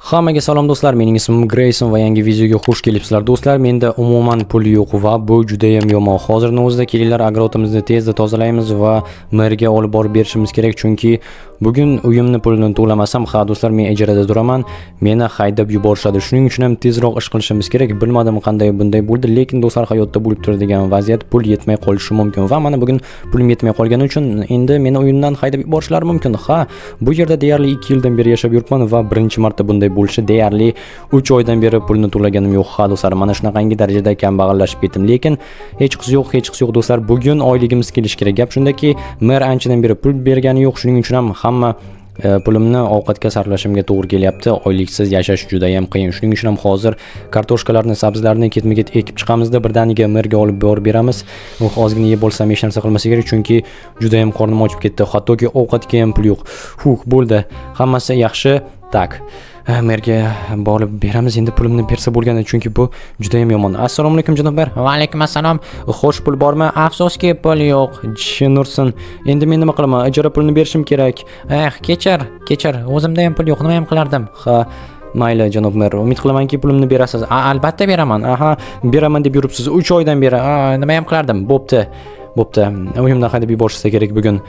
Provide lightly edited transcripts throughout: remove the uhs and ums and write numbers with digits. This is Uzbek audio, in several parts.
Hammaga salom do'stlar, mening ismim Grayson va yangi videoga xush kelibsizlar. Do'stlar, menda umuman pul yo'q va bu juda ham yomon. Hozirni o'zida kelinglar, огород imizni tezda tozalaymiz va merga olib borib berishimiz kerak, chunki bugun uyimni pulini to'lamasam, ha do'stlar, men ijarada turaman, meni haydab yuborishadi. Shuning uchun ham tezroq ish qilishimiz kerak. Bilmadim qanday bunday bo'ldi, lekin do'stlar, hayotda bo'lib turadigan vaziyat, pul yetmay qolishi mumkin va mana bugun pulim yetmay qolgani uchun endi meni uyimdan haydab yuborishlari mumkin. Ha, bu yerda deyarli 2 yildan beri yashab yuribman va birinchi marta bunday bo'lishi, deyarli 3 oydan beri pulni to'laganim yo'q. Ha do'stlar, mana shunaqangi darajada kambag'allashib ketdim, lekin hech qisi yo'q, hech qisi yo'q do'stlar, bugun oyligimiz kelishi kerak. Gap shundaki, mer anchadan beri pul bergani yo'q, shuning uchun ham hamma pulimni ovqatga sarflashimga to'g'ri kelyapti. Oyliksiz yashash juda ham qiyin. Shuning uchun ham hozir kartoshkalarni, sabzilarni ketma-ket ekib chiqamizda, birdaniga merga olib borib beramiz. Uh, ozgina yeb olsam hech narsa qilmasa kerak, chunki juda ham qornim ochib ketdi. Hattoki ovqatga ham pul yo'q. Huh, bo'ldi. Hammasi yaxshi. Так. Merga borib beramiz, endi pulimni bersa bo'lgani, chunki bu juda ham yomon. Assalomu alaykum, janob mer. Va alaykum assalom. Xo'sh, pul bormi? Afsuski, pul yo'q. Jin ursin. Endi men nima qilaman? Ijara pulini berishim kerak. Eh, kechir, kechir. O'zimda ham pul yo'q, nima ham qilardim? Ha, mayli, janob mer. Umid qilamanki, pulimni berasiz. Albatta beraman. Aha, beraman deb yuribsiz 3 oydan beri. A, nima ham qilardim? Bo'pti. Bo'pti. Uyimdan haydab yuborishsa kerak bugun.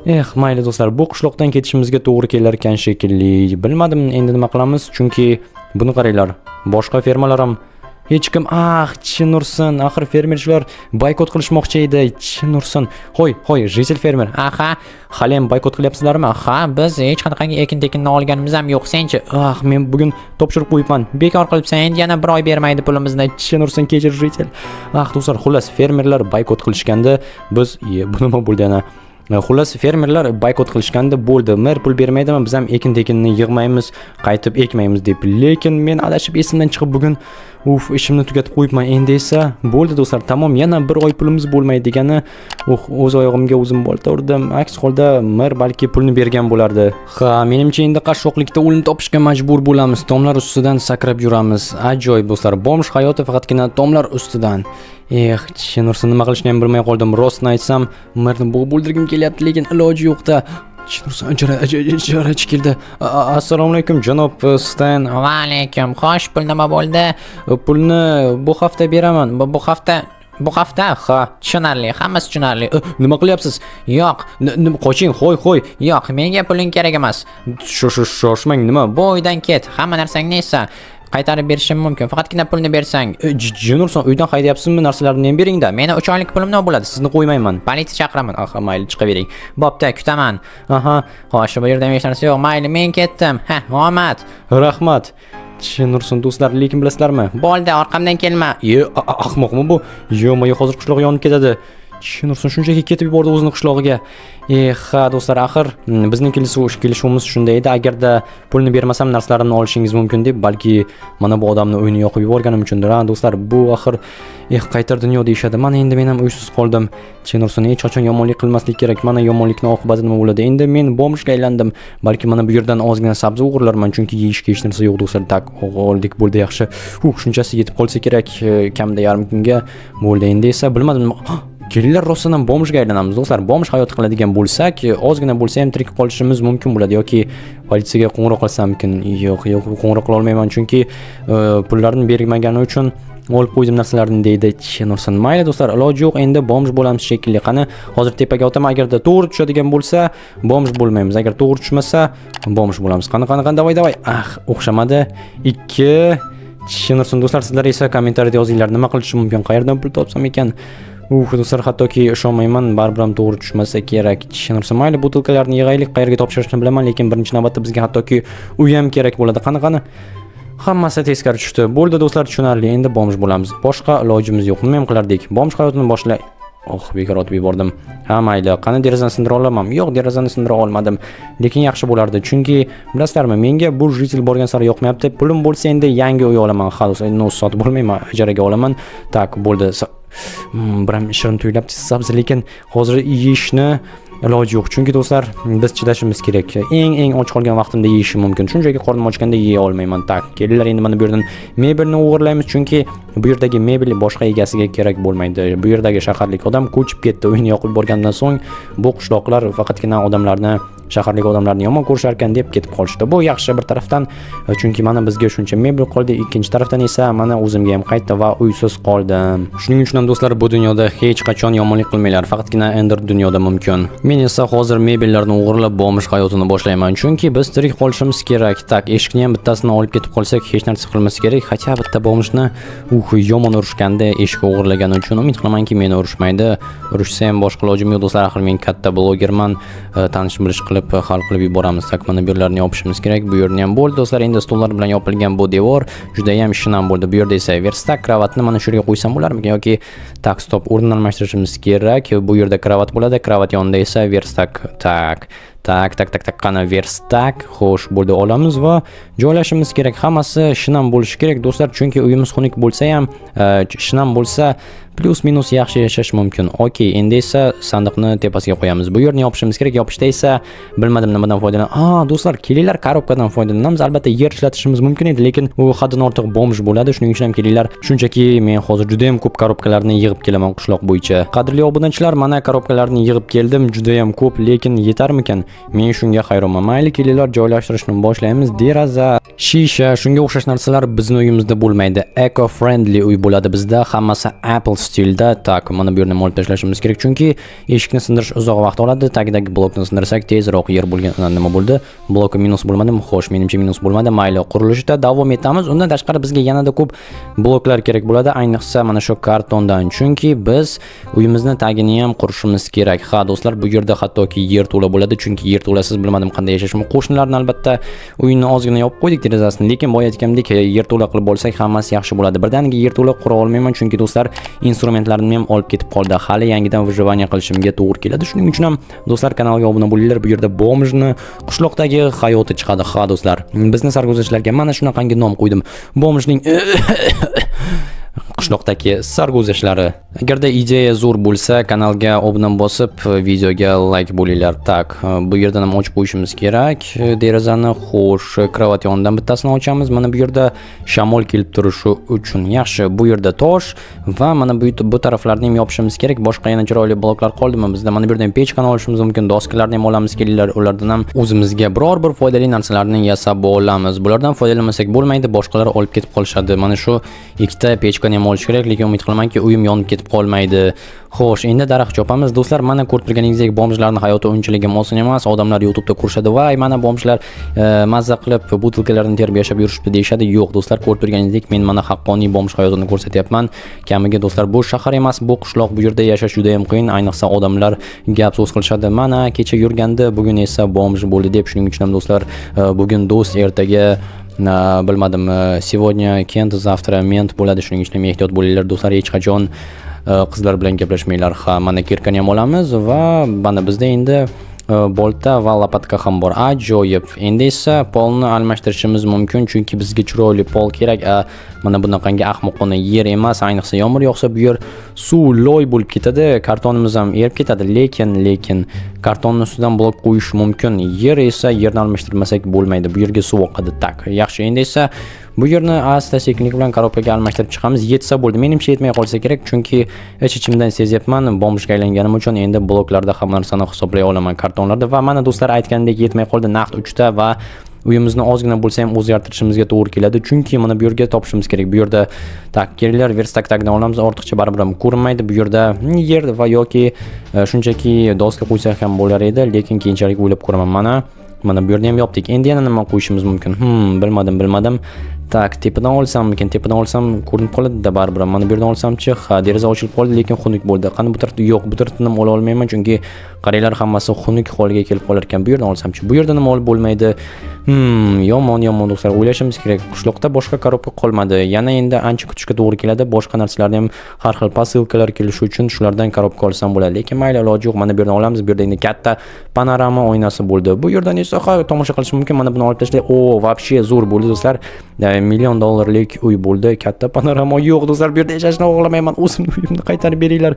Eh, mayli do'stlar, bu qishloqdan ketishimizga to'g'ri kelar ekan shekilli. Bilmadim endi nima qilamiz, chunki buni qaranglar. Boshqa fermalar ham hech kim, ah, chin ursin, axir fermerchilar boykot qilishmoqchi edi. Chin ursin. Hoy, hoy, житель fermer. Aha, Hali ham boykot qilyapsizlarmi? Ha, biz hech qanaqangi ekin tekinni olganimiz ham yo'q, senchi? Ah, men bugun topshirib qo'yibman. Bekor qilibsan, endi yana bir oy bermaydi pulimizni. Chin ursin, kechir, житель. Ah, do'stlar, xullas, fermerlar boykot qilishganda biz, ye, bu nima bo'ldi yana? Xullas, fermerlar boykot qilishganda bo'ldi. Mer pul bermaydimi, biz ham ekin tekinni yig'maymiz, qaytib ekmaymiz deb. Lekin men adashib esimdan chiqib bugun, uf, ishimni tugatib qo'yibman. Endi esa bo'ldi do'stlar, tamom, yana bir oy pulimiz bo'lmaydi degani, uh, o'z oyog'imga o'zim bolta urdim. Aks holda mer balki pulni bergan bo'lardi. Ha, menimcha endi qashshoqlikda o'lim topishga majbur bo'lamiz. Tomlar ustidan sakrab yuramiz. Ajoyib do'stlar, bomj hayoti faqatgina tomlar ustidan. Eh, chin ursin, nima qilishni ham bilmay qoldim. Rostini aytsam, merni bo'g'ib o'ldirgim kelyapti, lekin iloji yo'q-da. Chin ursin, ijarachi keldi. Assalomu alaykum, janob Stan. Va alaykum. Xo'sh, pul nima bo'ldi? Pulni bu hafta beraman. Bu hafta, bu hafta? Ha. Tushunarli, hammasi tushunarli. Nima qilyapsiz? Yo'q, Qoching, hoy, hoy. Yo'q, menga puling kerak emas. Shoshmang, nima? Bu uydan ket. Hamma narsangni esa qaytarib berishim mumkin. Faqatgina pulni bersang. Jin ursin, uydan haydayapsizmi? Narsalarimni ham bering-da. Meni 3 oylik pulim nima bo'ladi? Sizni qo'ymayman. Politsiya chaqiraman. Aha, mayli, chiqavering. Bo'pti, kutaman. Aha, Xo'sh, bu yerda hech narsa yo'q. Mayli, men ketdim. Ha, omad. Rahmat. Chin ursin do'stlar, lekin bilasizlarmi? Bo'ldi, orqamdan kelma. Ye, ahmoqmi bu? Yo, hozir qishloq yonib ketadi. Chin ursin, shunchaki ketib yubordi o'zini qishlog'iga. Eh, ha do'stlar, axir bizning kelishuvimiz shunday edi. Agarda pulni bermasam, narsalarimni olishingiz mumkin deb, balki mana bu odamni uyini yoqib yuborganim uchundir. Ha do'stlar, bu axir, eh, qaytar dunyo deyishadi. Mana endi men ham uysiz qoldim. Chin ursin, hech qachon yomonlik qilmaslik kerak. Mana yomonlikni oqibati nima bo'ladi? Endi men bomjga aylandim. Balki mana bu yerdan ozgina sabzi o'g'irlarman, chunki yeyishga hech narsa yo'q do'stlar. Так, oldik, bo'ldi, yaxshi. Uh, shunchasi yetib qolsa kerak, kamida yarim kunga. Bo'ldi, endi esa bilmadim. Kelinglar, rostdan ham bomjga aylanamiz do'stlar. Bomj hayot qiladigan bo'lsak, ozgina bo'lsa ham tirik qolishimiz mumkin bo'ladi yoki politsiyaga qo'ng'iroq qilsammikin? Yo'q, yo'q, qo'ng'iroq qila olmayman, chunki pullarni bermagani uchun olib qo'ydim narsalarni deydi. Chin ursin. Mayli do'stlar, iloji yo'q, endi bomj bo'lamiz shekilli. Qani, hozir tepaga otaman. Agarda to'g'ri tushadigan bo'lsa, bomj bo'lmaymiz. Agar to'g'ri tushmasa, bomj bo'lamiz. Qani, qani, qani, давай, давай. Ah, o'xshamadi. Ikki. Chin ursin do'stlar, sizlar esa kommentariyada yozinglar, nima qilishim mumkin, qayerdan pul topsam ekan? Uh, do'stlar, hattoki ishonmayman, baribir ham to'g'ri tushmasa kerak. Chin ursin. Mayli, butilkalarni yig'aylik, qayerga topshirishni bilaman, lekin birinchi navbatda bizga hattoki uy ham kerak bo'ladi. Qani, qani. Hammasi teskari tushdi. Bo'ldi do'stlar, tushunarli. Endi bomj bo'lamiz. Boshqa ilojimiz yo'q. Nima ham qilardik? Bomj hayotini boshlay. Oh, bekor otib yubordim. Ha, mayli. Qani, derazani sindira olamanmi? Yo'q, derazani sindira olmadim. Lekin yaxshi bo'lardi. Chunki bilasizlarmi, menga bu житель borgan sari yoqmayapti. Pulim bo'lsa, endi yangi uy olaman. Ha, do'stlar, endi sotib olmayman, ijaraga olaman. Так, bo'ldi. Biram shirin tuyulyapti sabzi, lekin hozir yeyishni iloji yo'q. Chunki do'stlar, biz chidashimiz kerak. Eng eng och qolgan vaqtimda yeyishim mumkin. Shunchaki qornim ochganda yeya olmayman. Так, kelinglar, endi mana bu yerdan mebelni o'g'irlaymiz, chunki bu yerdagi mebel boshqa egasiga kerak bo'lmaydi. Bu yerdagi shaharlik odam ko'chib ketdi. Uyini yoqib borgandan so'ng bu qishloqlar faqatgina odamlarni Shaharlik odamlarni yomon ko'rishar ekan deb ketib qolishdi. Bu yaxshi bir tarafdan, chunki mana bizga shuncha mebel qoldi, ikkinchi tarafdan esa mana o'zimga ham qaytdi va uysiz qoldim. Shuning uchun ham, do'stlar, bu dunyoda hech qachon yomonlik qilmanglar, faqatgina Ender dunyoda mumkin. Men esa hozir mebellarni o'g'irlab бомж hayotini boshlayman, chunki biz tirik qolishimiz kerak. Так, eshikni ham bittasini olib ketib qolsak, hech narsa qilmasa kerak. Хотя bitta бомж ni yomon urishganda eshik o'g'irlagani uchun, umid qilamanki, meni urishmaydi. Urishsa ham boshqa ilojim yo'q, do'stlar, axir men katta blogerman. Tanish bilish qilib hal qilib yuboramiz. Так, mana bu yerlarni yopishimiz kerak. Bu yerni ham bo'ldi, do'stlar. Endi stullar bilan yopilgan bu devor juda ham shinam bo'ldi. Bu yerda esa верстак, kravatni mana shu yerga qo'ysam bo'larmikan yoki, так, стоп, o'rnini almashtirishimiz kerak. Bu yerda kravat bo'ladi, kravat yonida esa верстак. Так, так, так, так, так, qani верстак? Xo'sh, bo'ldi, olamiz va joylashimiz kerak. Hammasi shinam bo'lishi kerak, do'stlar, chunki uyimiz xunuk bo'lsa ham, shinam bo'lsa, плюс минус yaxshi yashash mumkin. Okey, endi esa sandiqni tepasiga qo'yamiz. Bu yerni yopishimiz kerak. Yopishda esa bilmadim nimadan foydalan. A, do'stlar, kelinglar, korobkadan foydalanamiz. Albatta yer ishlatishimiz mumkin edi, lekin u haddan ortiq бомж bo'ladi. Shuning uchun ham kelinglar, shunchaki men hozir juda ham ko'p korobkalarni yig'ib kelaman qishloq bo'yicha. Qadrli obunachilar, mana korobkalarni yig'ib keldim, juda ham ko'p, lekin yetarmikan? Men shunga hayronman. Mayli, kelinglar, joylashtirishni boshlaymiz. Deraza, shisha, shunga o'xshash narsalar bizni uyimizda bo'lmaydi. Eco friendly uy bo'ladi bizda, hammasi Apple stilda. Так, mana bu yerni ham olib tashlashimiz kerak, chunki eshikni sindirish uzoq vaqt oladi. Tagidagi blokni sindirsak, tezroq yer bo'lgan. Nima bo'ldi? Bloki minus bo'lmadimi? Xo'sh, menimcha, minus bo'lmadi. Mayli, qurilishda davom etamiz. Undan tashqari bizga yanada ko'p bloklar kerak bo'ladi, ayniqsa mana shu kartondan, chunki biz uyimizni tagini ham qurishimiz kerak. Ha, do'stlar, bu yerda hattoki yer to'la bo'ladi, chunki yer to'lasiz bilmadim qanday yashashim. Qo'shnilarni albatta uyini ozgina yopib qo'ydik derazasini, lekin boya aytganimdek, yer to'la qilib olsak, hammasi yaxshi bo'ladi. Birdaniga yer to'la qura olmayman, chunki, do'stlar, instrumentlarimni ham olib ketib qoldi. Hali yangidan выживание qilishimga to'g'ri keladi. Shuning uchun ham, do'stlar, kanalga obuna bo'linglar. Bu yerda бомж ni qishloqdagi hayoti chiqadi. Ha, do'stlar, bizni sarguzashtlarga mana shunaqangi nom qo'ydim: бомж ning qishloqdagi sarguzashtlari. Agarda ideya zo'r bo'lsa, kanalga obuna bosib, videoga like bo'linglar. Так, bu yerdan ham ochib qo'yishimiz kerak derazani. Xo'sh, kravat yonidan bittasini ochamiz. Mana bu yerda shamol kelib turishi uchun. Yaxshi, bu yerda tosh va mana bu taraflarni ham yopishimiz kerak. Boshqa yana chiroyli bloklar qoldimi bizda? Mana bu yerdan pechkani olishimiz mumkin, doskalarni ham olamiz, kelinglar, ulardan ham o'zimizga biror bir foydali narsalarni yasab olamiz. Bulardan foydalanmasak bo'lmaydi, boshqalar olib ketib qolishadi. Mana shu ikkita pechkani ham olish kerak, lekin umid qilamanki, uyim yonib ketib qolmaydi. Xo'sh, endi daraxt chopamiz. Do'stlar, mana ko'rib turganingizdek, бомж larning hayoti unchalik ham oson emas. Odamlar YouTube'da ko'rishadi, "Voy, mana бомж lar mazza qilib butilkalarni terib yashab yurishibdi" deyishadi. Yo'q, do'stlar, ko'rib turganingizdek, men mana haqqoniy бомж hayotini ko'rsatyapman. Kamiga, do'stlar, bu shahar emas, bu qishloq. Bu yerda yashash juda ham qiyin, ayniqsa odamlar gap so'z qilishadi. "Mana kecha yurgandi, bugun esa бомж bo'ldi" deb. Shuning uchun ham, do'stlar, bugun do'st, ertaga bilmadim, сегодня кент, завтра мент bo'ladi. Shuning uchun ham ehtiyot bo'linglar, do'stlar, hech qachon qizlar bilan gaplashmanglar. Ha, mana кирка ni ham olamiz va mana bizda endi bolta va лопатка ham bor. Ajoyib. Endi esa polni almashtirishimiz mumkin, chunki bizga chiroyli pol kerak. A, mana bunaqangi ahmoqona yer emas, ayniqsa yomg'ir yog'sa, bu yer suv loy bo'lib ketadi, kartonimiz ham erib ketadi, lekin kartonni ustidan blok qo'yish mumkin. Yer esa, yerni almashtirmasak bo'lmaydi. Bu yerga suv oqadi. Так, yaxshi, endi esa bu yerni asta sekinlik bilan korobkaga almashtirib chiqamiz. Yetsa bo'ldi. Menimcha, yetmay qolsa kerak, chunki ich-ichimdan sezyapman, бомж ga aylanganim uchun endi bloklarda hamma narsani hisoblay olaman, kartonlarda. Va mana, do'stlar, aytgandek, yetmay qoldi naqd 3 ta va uyimizni ozgina bo'lsa ham o'zgartirishimizga to'g'ri keladi, chunki mana bu yerga topishimiz kerak. Bu yerda, так, kelinglar, верстак tagidan olamiz, ortiqcha baribir ham ko'rinmaydi. Bu yerda yer va yoki shunchaki doska qo'ysak ham bo'lar edi, lekin keyinchalik o'ylab ko'raman. Mana bu yerni ham yopdik. Endi yana nima qo'yishimiz mumkin? Bilmadim, bilmadim. Так, tepadan olsammikin? Tepadan olsam, ko'rinib qoladi-da baribir. Mana bu yerdan olsamchi? Ha, deraza ochilib qoldi, lekin xunuk bo'ldi. Qani bu tarafda? Yo'q, bu tarafdan ham ola olmayman, chunki qaranglar, hammasi xunuk holga kelib qolar ekan. Bu yerdan olsamchi? Bu yerdan ham olib bo'lmaydi. Yomon, yomon, do'stlar, o'ylashimiz kerak. Qishloqda boshqa korobka qolmadi. Yana endi ancha kutishga to'g'ri keladi. Boshqa narsalarni ham, har xil posilkalar kelishi uchun shulardan korobka olsam bo'ladi, lekin mayli, iloji yo'q. Mana bu yerdan olamiz. Bu yerda endi katta panorama oynasi bo'ldi. Bu yerdan esa, ha, tomosha qilish mumkin. Mana buni olib tashlay. O, вообще zo'r bo'ldi, do'stlar. Million dollarlik uy bo'ldi, katta panorama. Yo'q, do'stlar, bu yerda yashashni xohlamayman. O'zimni uyimni qaytarib beringlar.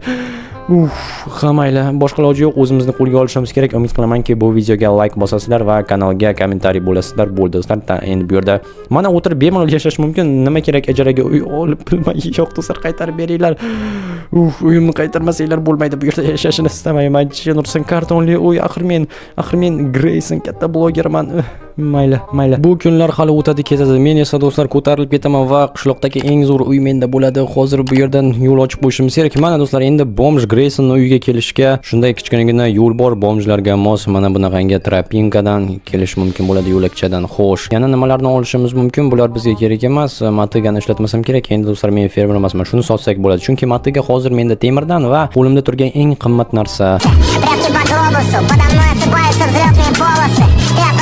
Uf, ha mayli, boshqa iloji yo'q, o'zimizni qo'lga olishimiz kerak. Umid qilamanki, bu videoga like bosasizlar va kanalga kommentariy bo'lasizlar. Bo'ldi, do'stlar. Endi bu yerda mana o'tirib bemalol yashash mumkin. Nima kerak ijaraga uy olib, bilmay. Yo'q, do'stlar, qaytarib beringlar. Uf, uyimni qaytarmasanglar bo'lmaydi. Bu yerda yashashni istamayman. Chin ursin, kartonli uy. Axir men Greyson katta blogerman. Mayli, mayli. Bu kunlar hali o'tadi, ketadi. Men esa, do'stlar, ko'tarilib ketaman va qishloqdagi eng zo'r uy menda bo'ladi. Hozir bu yerdan yo'l ochib qo'yishimiz kerak. Mana, do'stlar, endi bomj Greysonni uyiga kelishga shunday kichkinagina yo'l bor. Bomjlarga mos mana bunaqangi тропинка dan kelish mumkin bo'ladi, yo'lakchadan. Xo'sh, yana nimalarni olishimiz mumkin? Bular bizga kerak emas. Мотыга ni ishlatmasam kerak. Endi, do'stlar, men fermer emasman. Shuni sotsak bo'ladi. Chunki мотыга hozir menda temirdan va qo'limda turgan eng qimmat narsa. Прятки по глобусу, подо мной осыпаются взлетные полосы. Ты